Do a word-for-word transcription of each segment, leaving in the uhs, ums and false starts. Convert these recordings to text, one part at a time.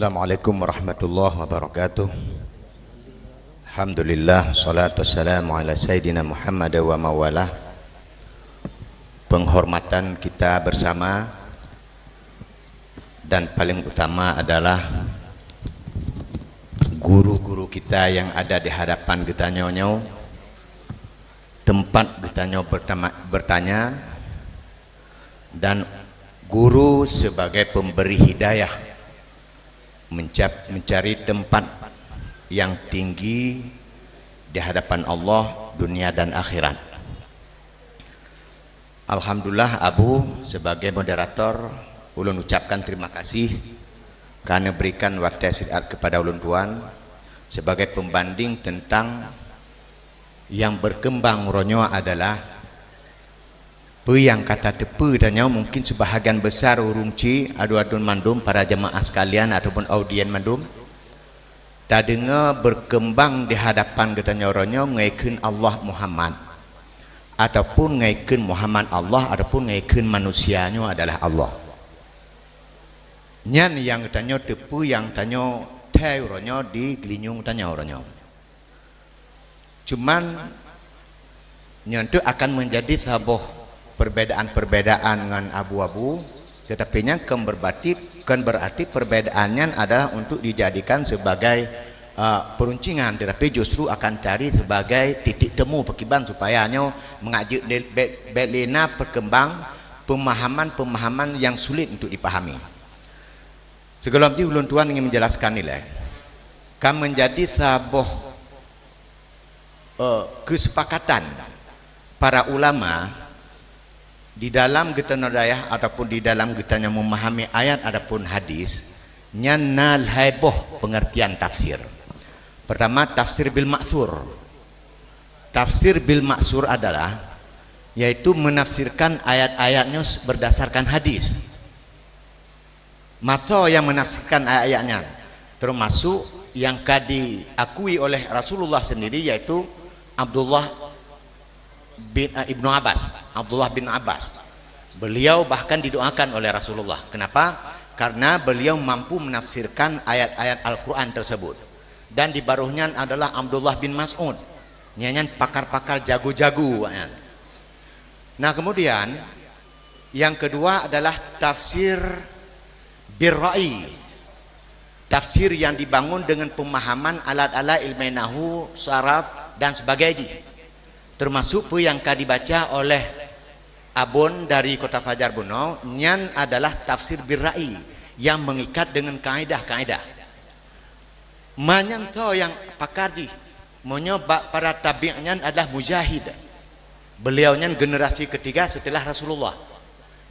Assalamualaikum warahmatullahi wabarakatuh. Alhamdulillah, salatu wassalamu ala sayyidina Muhammad wa mawalah. Penghormatan kita bersama dan paling utama adalah guru-guru kita yang ada di hadapan geutanyoe nyoe, tempat geutanyoe bertama-, bertanya, dan guru sebagai pemberi hidayah mencap-, mencari tempat yang tinggi di hadapan Allah, dunia dan akhirat. Alhamdulillah, Abu, sebagai moderator, ulôn ucapkan terima kasih kerana berikan watée siat kepada ulôn tuan sebagai pembanding tentang yang berkembang uroe nyoe adalah peue nyang ka tateupeue tanyoe, mungkin sebahagian besar ureuëng chik, adu-adun mandum para jemaah sekalian ataupun audiens mandum, tadeungoe berkembang di hadapan geutanyoe uroe nyoe ngon kheun Allah Muhammad, ataupun ngon kheun Muhammad Allah, ataupun ngon kheun manusia nyoe adalah Allah. Nyan nyang geutanyoe teupeue nyang tanyoe thai uroe nyoe di geulinyueng tanyoe uroe nyoe. Cuman, nyan tu akan menjadi saboh perbedaan-perbedaan ngon abu-abu, tetapi nyan kon berarti, kon berarti perbedaan nyan adalah untuk dijadikan sebagai, uh, peruncingan, tetapi justru akan cari sebagai titik temu pekiban supaya nyoe mengajak bek, bek lena perkembang pemahaman-pemahaman yang sulit untuk dipahami. Sigohlom jih ulôn tuan ingin menjelaskan nilai. Ka menjadi saboh, eh, kesepakatan para ulama di dalam geutanyoe dayah ataupun di dalam geutanyoe memahami ayat ataupun hadis, nyan na lhée boh pengertian tafsir. Pertama, tafsir bil ma'tsur. Tafsir bil ma'tsur adalah, yaitu menafsirkan ayat-ayat nyoe berdasarkan hadis. Masa nyang menafsirkan ayat-ayat nyan, termasuk nyang ka diakui oleh Rasulullah sendiri, yaitu Abdullah bin, eh, Ibnu Abbas, Abdullah bin Abbas. Beliau bahkan didoakan oleh Rasulullah. Kenapa? Karena beliau mampu menafsirkan ayat-ayat Al-Quran tersebut. Dan di baroh nyan adalah Abdullah bin Mas'ud. Nyan, nyan pakar-pakar jago-jago, nyan. Nah, kemudian yang kedua adalah tafsir birra'i. Tafsir yang dibangun dengan pemahaman alat-alat ilmu nahu, saraf, dan sebagainya. Termasuk peue nyang ka dibaca oleh Abon dari Kota Fajar bunoe, nyan adalah tafsir birra'i yang mengikat dengan kaedah-kaedah. Manyang tho nyang pakar jih, meunyoe bak para tabi' nyan adalah Mujahid. Beliau nyan generasi ketiga setelah Rasulullah.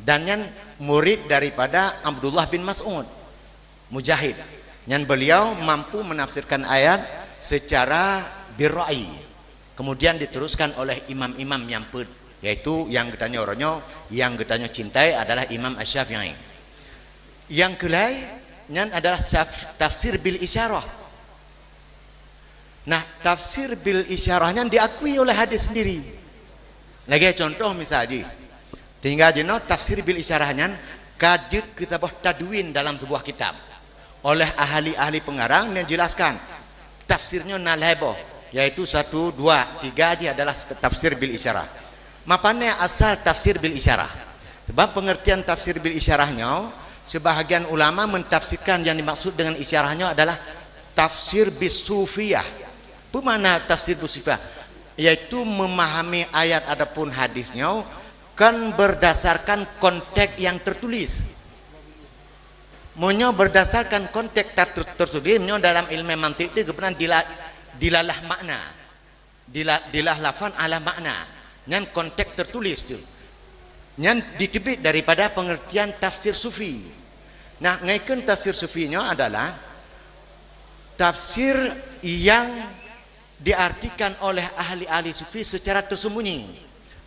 Dan nyan murid daripada Abdullah bin Mas'ud, Mujahid. Nyan beliau mampu menafsirkan ayat secara birra'i. Kemudian diteruskan oleh imam-imam nyang peuet, yaitu nyang geutanyoe uroe nyoe, nyang geutanyoe cintai adalah Imam Asy-Syafi'i. Nyang keulai, nyan adalah syaf-, tafsir bil isyarah. Nah, tafsir bil isyarah nyan diakui oleh hadis sendiri. Lagée contoh misal jih, tinggai jinoe tafsir bil isyarah nyan ka jeuet keu saboh tadwin dalam sebuah kitab. Oleh ahli-ahli pengarang nyan jelaskan, tafsir nyoe na lhée boh, yaitu satu, dua, tiga jih adalah tafsir bil isyarah. Mapana asal tafsir bil isyarah? Sebab pengertian tafsir bil isyarah nyoe, sebahagian ulama mentafsirkan yang dimaksud dengan isyarah nyoe adalah tafsir bis sufiyah. Peue makna tafsir bis sufiyah? Yaitu memahami ayat ataupun hadis nyoe kon berdasarkan konteks yang tertulis. Meunyoe berdasarkan konteks ter-, tertulis, nyoe dalam ilmu mantik tu geupeuna dila-, dilalah makna. Dila-, dilah lafan ala makna. Nyan konteks tertulis tu. Nyan diteubiet daripada pengertian tafsir sufi. Nah, ngon kheun tafsir sufi nyoe adalah tafsir yang diartikan oleh ahli-ahli sufi secara tersembunyi,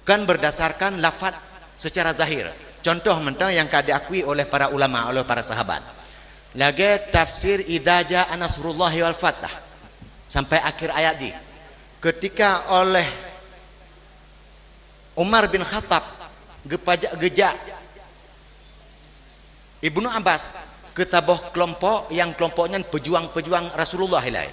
kon berdasarkan lafaz secara zahir. Contoh mantong nyang ka diakui oleh para ulama, oleh para sahabat. Lagée tafsir idza jaa nasrullahi wal fath sampai akhir ayat jih. Ketika oleh Umar bin Khattab geupaja-, geujak Ibnu Abbas keu saboh keulompok nyang keulompok nyan peujuang-peujuang Rasulullah ilai.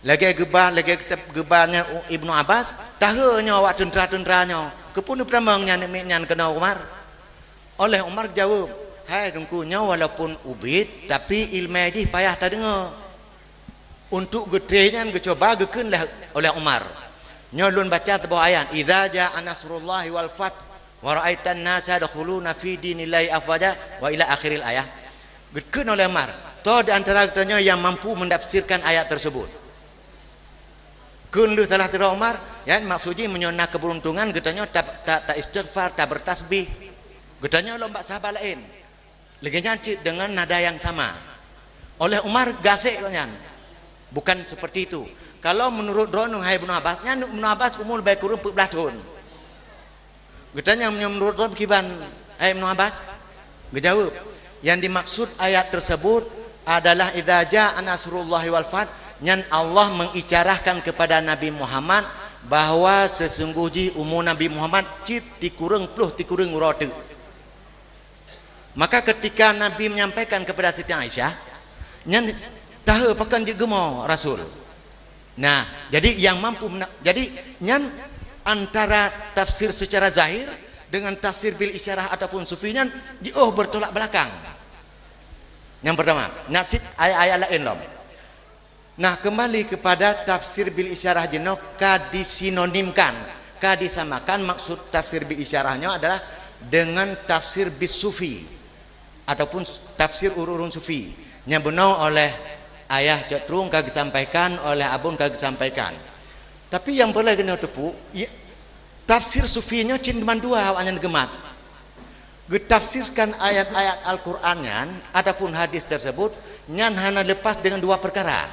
Lagée geuba, lagée geuba nyan Ibnu Abbas, tahe nyoe awak teuntra-teuntra nyoe. Keupeue neupeutamong nyan miet nyan keunoe Umar? Oleh Umar geujaweueb, "Hai Teungku, nyoe walaupun ubit, tapi iéleumé jih payah tadeungoe." Untuk geutré nyan geucuba geukheun lé, oleh Umar. Nyoe lôn baca saboh ayat, "Idza jaa nasrullahi wal fath, wa ra'aitan nasa yadkhuluna fi dinillahi afwaja," wa ila akhiril ayah. Geukheun oleh Umar, "Toh di antara geutanyoe nyang mampu menafsirkan ayat tersebut?" Kheun lheueh salah sidroe Umar, nyan maksud jih meunyoe na keubeuruntungan geutanyoe ta, ta, ta istighfar, ta bertasbih. Geutanyoe lom bak sahabat laén. Lagée nyan cit deungon nada nyang sama. Oleh Umar gasek gobnyan. Bukan seperti itu. Kalau menurut droeneuh hai Ibnu Abbas, nyan Ibnu Abbas umu leubeh kureueng peuet blaih thon. Geutanyong meunyoe menurut droe kiban hai Ibnu Abbas? Geujaweueb, yang dimaksud ayat tersebut adalah idza jaa nasrullahi wal fath, nyan Allah mengisyarahkan kepada Nabi Muhammad bahwa sesungguh jih umu Nabi Muhammad cit tikureueng ploh tikureueng uroe teuk. Maka ketika Nabi menyampaikan kepada Siti Aisyah, nyan tahe pakon jeuet geumo Rasul. Nah, jadi yang mampu mena-, jadi nyan antara tafsir secara zahir dengan tafsir bil isyarah ataupun sufi nyan jiôh bertolak belakang. Yang pertama, nah cit ayat-ayat laén lom. Nah, kembali kepada tafsir bil isyarah jinoe ka disinonimkan, ka disamakan maksud tafsir bil isyarah nyoe adalah dengan tafsir bis sufi ataupun tafsir ureuëng-ureuëng sufi. Nyang bunoe oleh Ayah Cot Trueng ka geusampaikan, oleh Abon ka geusampaikan. Tapi nyang peureulée keunoe teupeu, tafsir sufi nyoe cit mandua awaknyan geumat. Geutafsirkan ayat-ayat Al-Qur'an nyan ataupun hadis tersebut nyan hana lepas dengan dua perkara,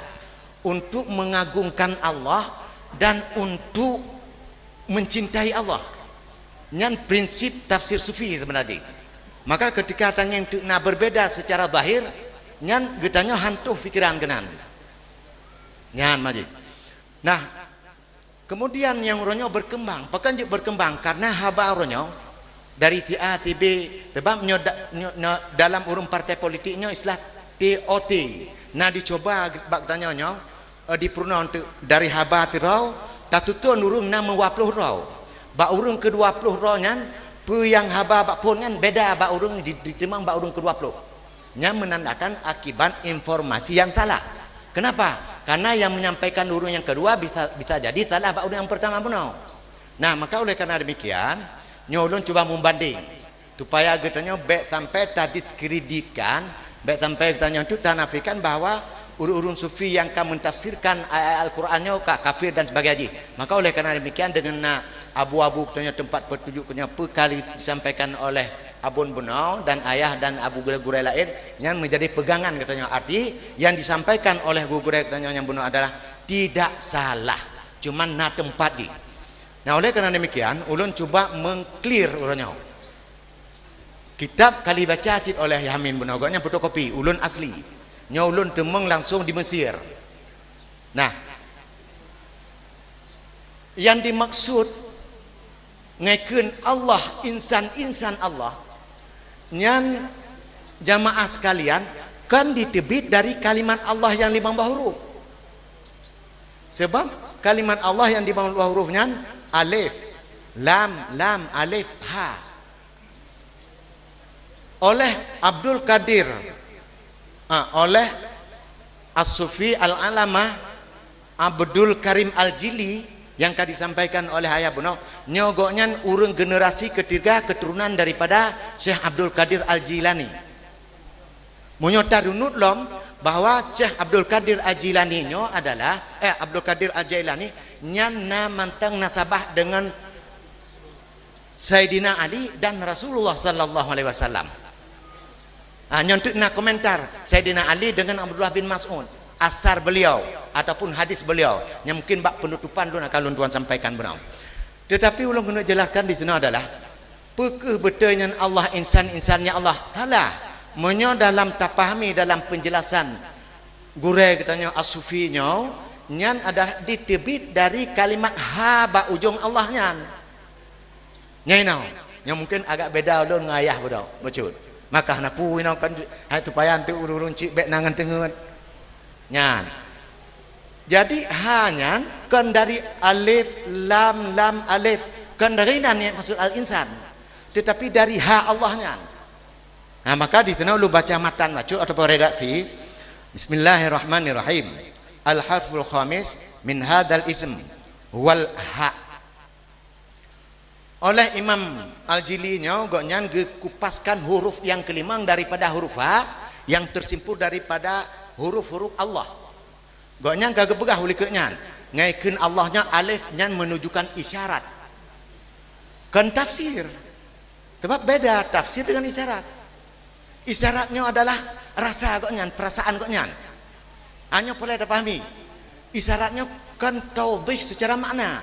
untuk mengagungkan Allah dan untuk mencintai Allah. Nyan prinsip tafsir sufi sebenarnya. Maka ketika tangieng teuk na berbeda secara zahir, nyan geutanyoe hantoh pikiran keunan. Nyan maji. Nah, kemudian nyang uroe nyoe berkembang, pakon jeuet berkembang karena haba uroe nyoe dari si A, si B, sebab nyoe da-, nyoe, nyoe dalam ureuëng partai politik nyoe istilah T O T. Nah, dicoba bak tanyoe nyoe, eh, di peurunoe teuk dari haba sidroe, tatutoe ureuëng na meuwaploh droe. Bak ureuëng keudua ploh droe nyan, peue nyang haba bak phon nyan beda bak ureuëng di, ditimbang bak ureuëng keudua ploh. Nyan menandakan akibat informasi yang salah. Kenapa? Karena yang menyampaikan ureuëng yang kedua bisa, bisa jadi salah bak ureuëng yang pertama bunoe. Nah, maka oleh karena demikian, nyoe ulôn cuba membanding supaya geutanyoe bék sampai tadiskreditkan, bék sampai geutanyoe tu tanafikan bahwa ureuëng-ureuëng sufi yang ka mentafsirkan ayat-ayat Al-Quran nyoe ka kafir dan sebagainya jih. Maka oleh karena demikian, dengan na abu-abu geutanyoe tempat petunjuk geutanyoe peue ka disampaikan oleh Abon bunoe dan Ayah dan abu gurée-gurée laén, nyan menjadi pegangan geutanyoe. Arti yang disampaikan oleh gurée-gurée geutanyoe nyang bunoe adalah tidak salah, cuman na tempat jih. Nah, oleh karena demikian, ulôn cuba mengclear uroe nyoe. Kitab ka lheueh baca cit oleh Yamin bunoe, gobnyan fotokopi, ulôn asli. Nyoe ulôn teumeung langsung di Mesir. Nah, yang dimaksud ngon kheun Allah, insan-insan Allah, nyan jamaah sekalian, kan diteubiet dari kalimat Allah nyang limong boh huruf. Sebab kalimat Allah nyang limong boh huruf nyan alif, lam, lam, alif, ha. Oleh Abdul Qadir, ah, oleh As-Sufi Al-Alamah Abdul Karim Al-Jili nyang ka disampaikan oleh Ayah bunoe, nyoe gobnyan ureuëng generasi ketiga keturunan daripada Syekh Abdul Qadir Al-Jilani. Meunyoe tarunut lom bahwa Syekh Abdul Qadir Al-Jilani nyoe adalah, eh, Abdul Qadir Al-Jailani nyan na mantong nasabah dengan Saidina Ali dan Rasulullah sallallahu alaihi wasallam. Ha, nyoe teuk na komentar Saidina Ali dengan Abdullah bin Mas'ud, asar beliau ataupun hadis beliau, nyang mungkin bak penutupan lôn akan lôn tuan sampaikan bunoe. Tetapi ulôn keuneuk jelaskan di sinoe adalah, peu kheueh beutôi nyan Allah, insan-insan nyan Allah? Salah. Meunyoe dalam tapahami dalam penjelasan gurée geutanyoe As-Sufi nyoe, nyan adalah diteubiet dari kalimat ha bak ujong Allah nyan. Nyan inoe, nyang mungkin agak beda ulôn ngon Ayah bunoe, bacut. Maka hana peue inoe kan, hai teupayan teu ureueng-ureueng cit bèk na ngon teungeut. Nyan. Jadi ha nyan kon dari alif lam lam alif, kon dari nan nyang maksud al-insan. Tetapi dari ha Allah nyan. Nah, maka di sana ulun baca matan bacut ataupun redaksi. Bismillahirrahmanirrahim. Al-harful khamis min hadzal ism wal ha. Oleh Imam Al-Jili nyoe, gobnyan geukupaskan huruf nyang keulimong daripada huruf ha, nyang teusimpul daripada huruf-huruf Allah. Gobnyan ka geupeugah ulikot nyan, ngai kheun Allah nyan alif nyan menunjukkan isyarat. Kon tafsir. Sebab beda tafsir dengan isyarat. Isyarat nyoe adalah rasa gobnyan, perasaan gobnyan. Nyoe peureulèe tapahami. Isyarat nyoe kon taudhih secara makna,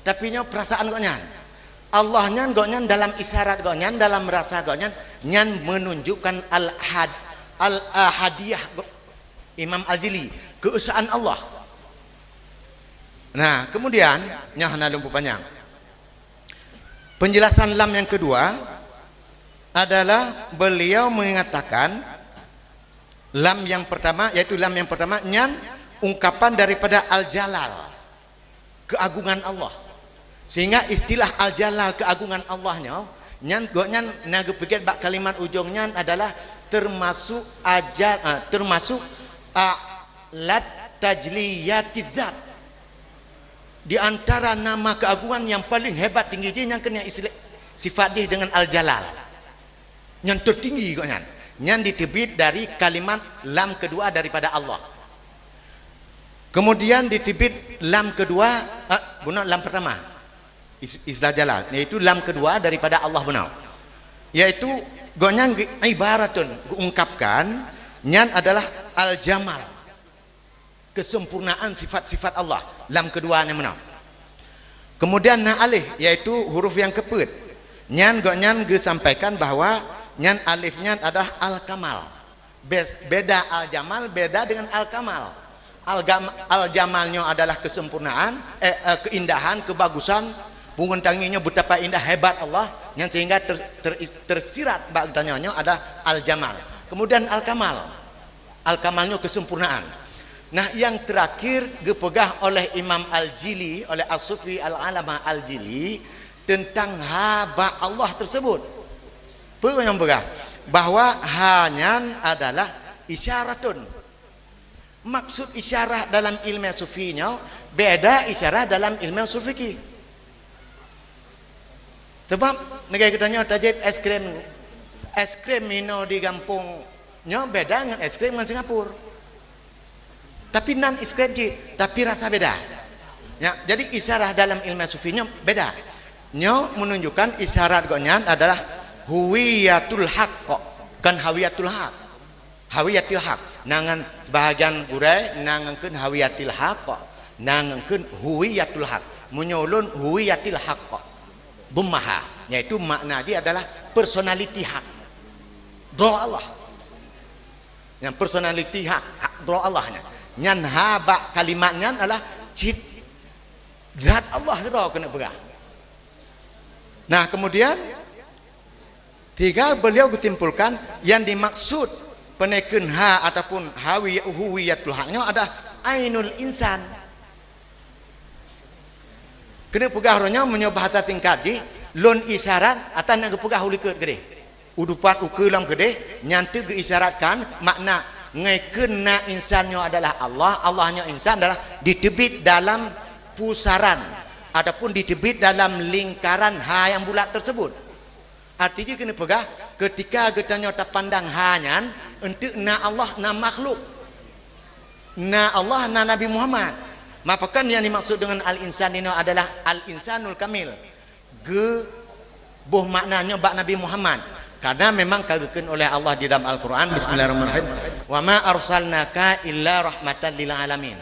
tapi nyoe perasaan gobnyan. Allah nyan, gobnyan dalam isyarat gobnyan, dalam rasa gobnyan, nyan menunjukkan al-had-, al-ahadiyah go-, Imam Al-Jili, keesaan Allah. Nah, kemudian, nyoe hana lôn peupanyang. Penjelasan lam yang kedua adalah beliau mengatakan lam yang pertama, yaitu lam yang pertama nyan ungkapan daripada Al-Jalal, keagungan Allah. Sehingga istilah Al-Jalal, keagungan Allah nyoe, nyan gobnyan na geupeugét bak kalimat ujong nyan adalah termasuk aja-, ah, termasuk, ah, lat tajliyatiz zat. Di antara nama keagungan yang paling hebat tinggi jih nyang keuneuk isle-, sifat jih dengan Al-Jalal. Nyang tertinggi gobnyan. Nyan diteubiet dari kalimat lam kedua daripada Allah. Kemudian diteubiet lam kedua, eh, bunoe lam pertama. Is-, istilah Jalal, yaitu lam kedua daripada Allah bunoe. Yaitu gobnyan ge-, ibaratun, geuungkapkan, nyan adalah Al-Jamal. Kesempurnaan sifat-sifat Allah lam kedua nyan meunan. Kemudian na alif, yaitu huruf nyang keupeuet. Nyan gobnyan geusampaikan bahwa nyan alif nyan adalah al-kamal. Bes-, beda al-jamal, beda dengan al-kamal. Al-gam-, al-jamal nyoe adalah kesempurnaan, eh, eh, keindahan, kebagusan, pungon tangieng nyoe betapa indah hebat Allah, nyan sehingga ter-, ter-, tersirat bak geutanyoe nyoe adalah al-jamal. Kemudian al-kamal. Al-kamal nyoe kesempurnaan. Nah, nyang terakhir geupeugah oleh Imam Al-Jili, oleh As-Sufi Al-Allamah Al-Jili tentang ha bak Allah tersebut. Peue nyang peugah? Bahwa ha nyan adalah isyaratun. Maksud isyarah dalam ilmu sufi nyoe beda isyarah dalam ilmu usul fikih. Sebab lagèe geutanyoe tajép es krim, es krim inoe di gampông nyoe beda ngon es krim ngon Singapura. Tapi nan es krim cit, tapi rasa beda. Ya, jadi isyarah dalam ilmu sufi nyoe beda. Nyoe menunjukkan isyarat gobnyan adalah huwiyatul haqq, kon hawiyatul haq. Hawiyatil haq. Na ngon sebahagian gurèe, na ngon kheun hawiyatil haq, na ngon kheun huwiyatul haq. Meunyoe ulôn huwiyatil haq. Beumaha, yaitu makna jih adalah personaliti hak. Droe Allah. Nyang personaliti hak, hak droe Allah nyan. Nyan ha bak kalimat nyan adalah cit zat Allah keudroe keuneuk peugah. Nah, kemudian, tiga beliau geusimpulkan nyang dimaksud peuneukheun ha ataupun hawi-, huwiyatul hak nyoe adalah ainul insan. Keuneuk peugah uroe nyoe meunyoe bahasa singkat jih, lôn isyarat ata na geupeugah u likot keudeh. U dupat ukeue lom keudeh, nyan teuk geuisyaratkan makna ngon kheun na insan nyoe adalah Allah, Allah nyoe insan adalah diteubiet dalam pusaran ataupun diteubiet dalam lingkaran ha nyang bulat tersebut. Arti jih keuneuk peugah, keutika geutanyoe tapandang ha nyan, eunteuk na Allah, na makhluk. Na Allah, na Nabi Muhammad. Maka kan nyang dimaksud deungon al-insan inoe adalah al-insanul kamil. Geuboh makna nyoe bak Nabi Muhammad. Karena memang ka geukheun oleh Allah di dalam Al-Quran, Bismillahirrahmanirrahim. "Wa ma arsalnaka illa rahmatan lil alamin."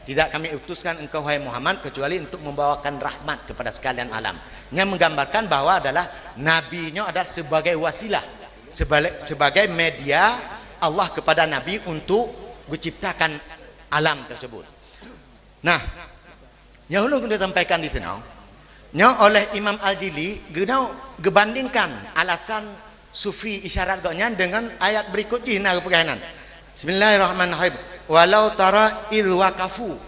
Tidak Kami utuskan engkau, hai Muhammad, kecuali untuk membawakan rahmat kepada sekalian alam. Yang menggambarkan bahwa adalah Nabi nyoe adalah sebagai wasilah, sebalik-, sebagai media Allah kepada Nabi untuk menciptakan alam tersebut. Nah, nyang ulôn keuneuk sampaikan di sinoe, nyoe oleh Imam Al-Jili geunoe geubandingkan alasan Sufi isyarat gobnyan dengan ayat berikut jih na geupeugah nan. Bismillahirrahmanirrahim. "Walau tara idz waqafu."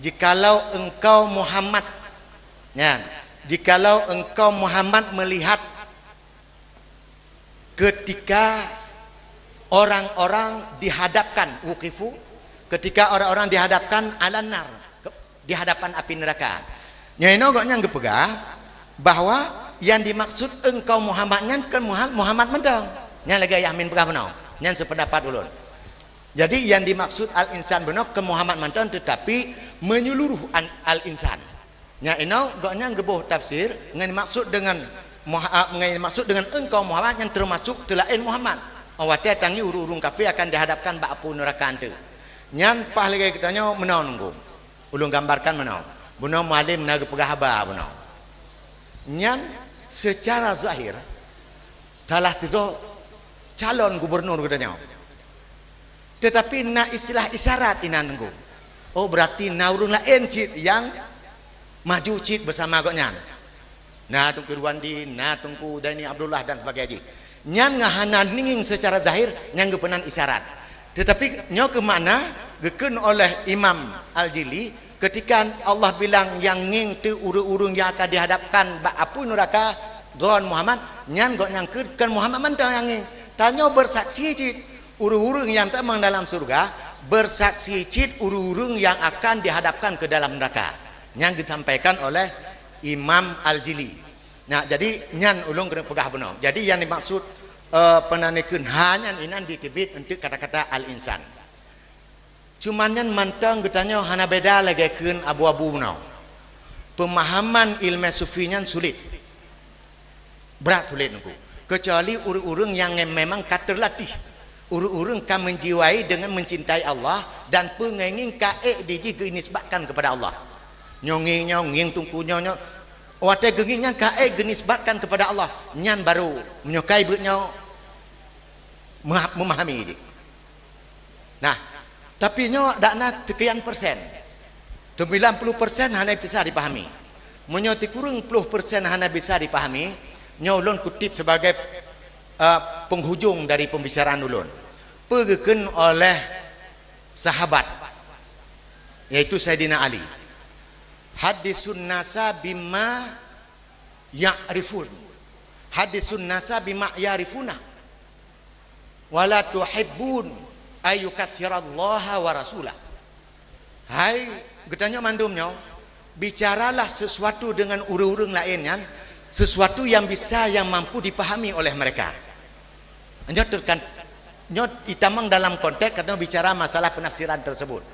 Jikalau engkau Muhammad, nyan, jikalau engkau Muhammad melihat ketika orang-orang dihadapkan, wuqifu, ketika orang-orang dihadapkan alan nar, ke-, di hadapan api neraka. Nyoe inoe gobnyan geupeugah bahwa yang dimaksud engkau Muhammad nyan kon Muha-, Muhammad mantong. Nyan lagèe Yahmin peugah bunoe. Nyan sependapat ulôn. Jadi yang dimaksud al-insan bunoe kon Muhammad mantong, tetapi menyeluruh an-, al-insan. Nyan inoe gobnyan geuboh tafsir ngon maksud dengan Muha-, ngon maksud dengan engkau Muhammad nyan termasuk teulaén Muhammad. Watèe tangieng ureueng-ureueng kafé akan dihadapkan bak apui neuraka teuh. Nyan paih lagèe geutanyoe meunoe nunggu. Ulôn gambarkan meunoe. Bunoe mualim na geupeugah haba bunoe. Nyan secara zahir salah sidroe calon gubernur geutanyoe. Tetapi na istilah isyarat inan nunggu. Oh, berarti na ureueng laén cit nyang maju cit beusama gobnyan. Na Teungku Irwandi, na Teungku Zaini Abdullah dan sebagainya jih. Nyan ngon hana ngieng secara zahir nyang geupeunan isyarat. Tetapi nyoe keuh makna geukheun oleh Imam Al-Jili, ketika Allah bilang nyang ngieng teuh ureueng-ureueng nyang akan dihadapkan bak apui neuraka droen Muhammad, nyan gobnyan kheun kon Muhammad mantong nyang ngieng. Tanyoe bersaksi cit ureueng-ureueng nyang tamong dalam syeuruga, bersaksi cit ureueng-ureueng nyang akan dihadapkan ke dalam neuraka. Nyan geusampaikan oleh Imam Al-Jili. Nah, jadi nyan ulôn keuneuk peugah bunoe. Jadi nyang dimaksud, eh, peue nan dikheun ha nyan inan diteubiet eunteuk kata-kata al-insan. Cuman nyan mantong geutanyoe hana beda lagèe kheun abu-abu bunoe. Peumahaman ileumèe sufi nyan sulet. Brat sulet nunggu. Keucuali ureueng-ureueng nyang memang ka teurlatih. Ureueng-ureueng ka meujiwai deungon meucintai Allah dan peungieng ka ék di jih geunisbatkan keupada Allah. Nyoe ngieng, nyoe ngieng teungku, nyoe, nyoe. Watèe geungieng nyan ka ék geunisbatkan keupada Allah, nyan barô meunyoe kai beuet nyoe meuha-, meumahami jih. Nah, tapi nyoe dak na teukian persen. Sembilan puluh persen hana bisa dipahami. Meunyoe sikureueng ploh persen hana bisa dipahami, nyoe ulôn kutip sebagai, eh, penghujung dari pembicaraan ulôn. Peue geukheun oleh sahabat, yaitu Saidina Ali. "Haddisun nasa bima ya'rifun. Haddisun nasa bima ya'rifuna. Wala tuhibbun ayyukatsirallaha wa rasulah." Hai, geutanyoe mandum nyoe, bicaralah sesuatu dengan ureueng-ureueng laén nyan, sesuatu yang bisa, yang mampu dipahami oleh mereka. Nyoe terkan-, nyoe itamong dalam konteks karena bicara masalah penafsiran tersebut.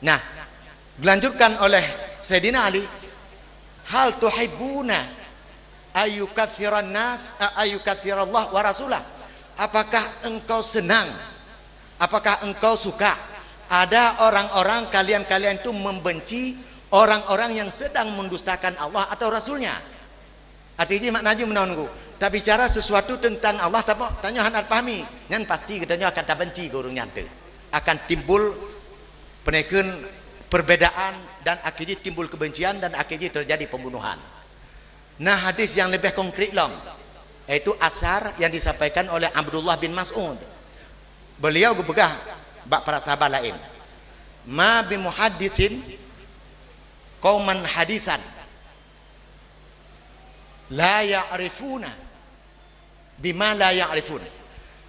Nah, dilanjutkan oleh Saidina Ali, "Hal tuhibbuna ayyukatsiran nas, a-, ayyukatsirallah wa rasulah?" Apakah engkau senang? Apakah engkau suka ada orang-orang kalian-kalian itu membenci orang-orang yang sedang mendustakan Allah atau Rasulnya? Arti jih makna jih meunan nunggu. Tabicara sesuatu tentang Allah, tapi tanyoe hana pahami, nyan pasti geutanyoe akan tabenci keu ureueng nyan teuh. Akan timbul peue nan dikheun perbedaan dan akhé jih timbul kebencian dan akhé jih terjadi pembunuhan. Nah, hadis yang lebih konkret lom, yaitu asar yang disampaikan oleh Abdullah bin Mas'ud. Beliau geupeugah bak para sahabat laén, "Ma bi muhaddisin qauman hadisan la ya'rifuna bima la ya'rifun."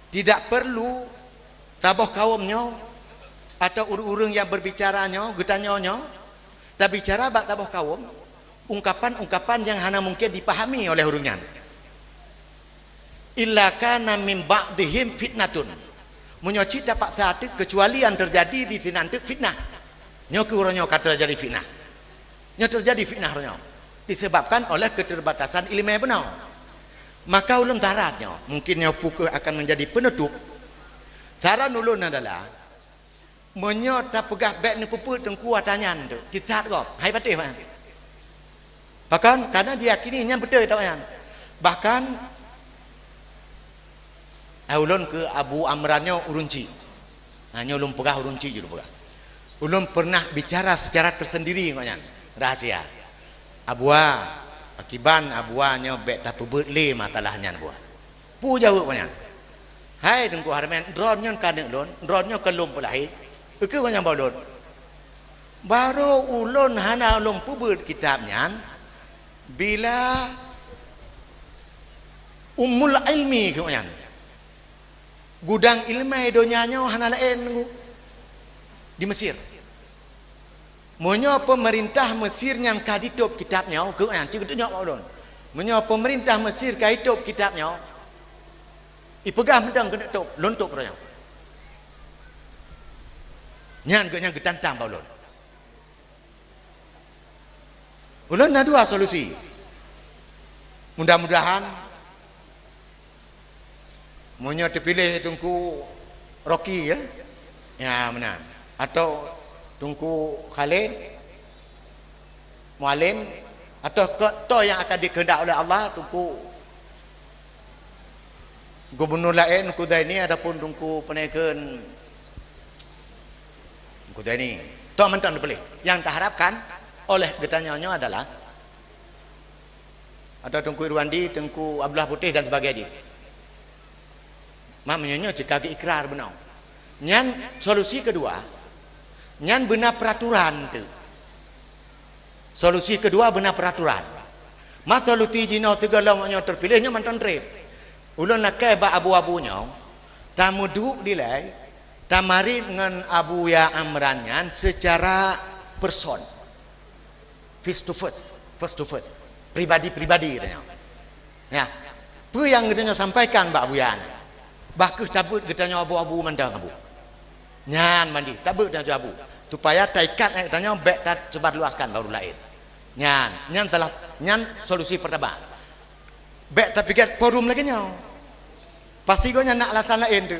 Tidak perlu saboh kaum nyoe atau ureueng-ureueng nyang berbicara nyoe, geutanyoe nyoe, tabicara bak saboh kaum ungkapan-ungkapan nyang hana mungken dipahami oleh ureueng nyan. "Illa kana min ba'dihim fitnatun." Meunyoe cit tapaksa teuk, keucuali nyang teujadi di sinan teuk fitnah. Nyoe keuh uroe nyoe ka teujadi fitnah. Nyoe teujadi fitnah uroe nyoe disebabkan oleh keterbatasan ileumèe bunoe. Maka ulôn saran nyoe, mungkin nyoe pukeuh akan menjadi penutup. Saran ulôn adalah, meunyoe tapeugah bèk neupeupeuet teungku ata nyan tu, teutab gob, hai patéh mah. Pakon? Karena diyakini nyan beutôi ata nyan. Bahkan, ah, ulôn keu Abu Amran nyoe ureueng chik. Ha, nyoe ulôn peugah ureueng chik jeuet peugah. Ulôn pernah bicara secara tersendiri ngon nyan, rahasia. "Abua, pakiban Abua nyoe bèk tapeubeuet lé masalah nyan, Bua." Peue jaweueb awak nyan? "Hai Teungku Harmen, droeneuh nyoe ka aneuk lôn, droeneuh nyoe ka lôn peulahé." Kheun awak nyan bak ulôn, "Barô ulôn hana lôn peubuet kitab nyan bila ummul ilmi," kheun awak nyan. Gudang ileumèe donya nyoe hana laén, Teungku, di Mesir. Meunyoe peumeurintah Mesir nyan ka jitôb kitab nyoe, keu nyan, cit keutunyok bak ulôn. Meunyoe peumeurintah Mesir ka jitôb kitab nyoe, ipeugah mantong keuneuk tôb, lôn tôb droe nyoe. Nyan geuh nyan geutantang bak ulôn. Ulôn na dua solusi. Mudah-mudahan, meunyoe teupiléh Teungku Rocky, ya, ya, meunan, atau Teungku Khalid Mualem, atau keu toh nyang akan dikehendak oleh Allah, Teungku Gubernur laén, Teungku Zaini, ataupun Teungku Penaikheun Teungku Zaini. Toh mantong teupiléh. Nyang taharapkan oleh geutanyoe nyoe adalah atau Teungku Irwandi, Teungku Abdullah Putéh dan sebagainya jih. Mak meunyoe nyoe cit ka geuikrar bunoe. Nyan solusi keudua, nyan beuna peraturan tu. Solusi keudua beuna peraturan. Mak solusi jinoe sigohlom nyoe teupiléh nyoe mantong treb. Ulôn lakèe bak abu-abu nyoe, tameuduek dilèe, tamarit ngon Abuya Amran nyan secara person. Face to face, face to face. Pribadi-pribadi geutanyoe. Ya. Peue nyang geutanyoe sampaikan bak Abuya nyan? Bah kheueh tabeuet geutanyoe abu-abu mantong abu. Nyan mandi, tabeuet geutanyoe abu. Supaya taikat geutanyoe bèk tasebar luaskan bak ureueng laén. Nyan, nyan salah, nyan solusi pertama. Bèk tapiké forum lagèe nyoe. Pasti gobnyan na alasan laén tu.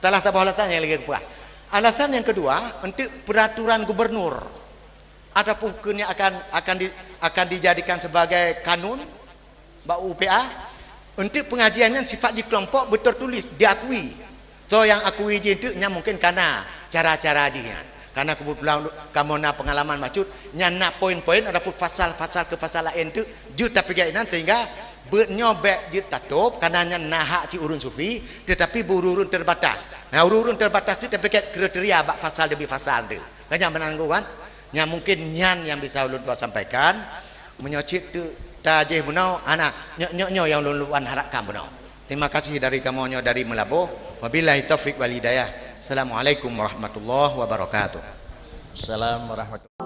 Salah saboh alasan nyang lagèe peue. Alasan nyang keudua, untuk peraturan gubernur ataupun huköm nyang akan, akan di, akan dijadikan sebagai kanun bak U P A, untuk pengajian nyan sifat jih kelompok beutertulis, diakui. Soe nyang akui jih teuk nyan mungken kana cara-cara jih nyan. Karena kebetulan kamoe na pengalaman bacut, nyan na poin-poin ataupun pasal-pasal keu pasal laén teuk jeuet tapiké inan sehingga beuet nyoe bèk jeuet tatôb, karena nyan na hak cit ureueng sufi, tetapi beu ureueng-ureueng terbatas. Nah, ureueng-ureueng terbatas teuk tapiké kriteria bak pasal demi pasal teuk. Kan nyan meunan kan? Nyan mungken nyan nyang bisa ulôn tuan sampaikan. Meunyoe cit teuk tajih bunoe, hana, nyoe, nyoe, nyoe nyang ulôn, ulôn harapkan bunoe. Terima kasih dari kamoe nyoe dari Meulaboh. Wabillahi taufik wal hidayah. Assalamualaikum warahmatullahi wabarakatuh. Salam warahmatullahi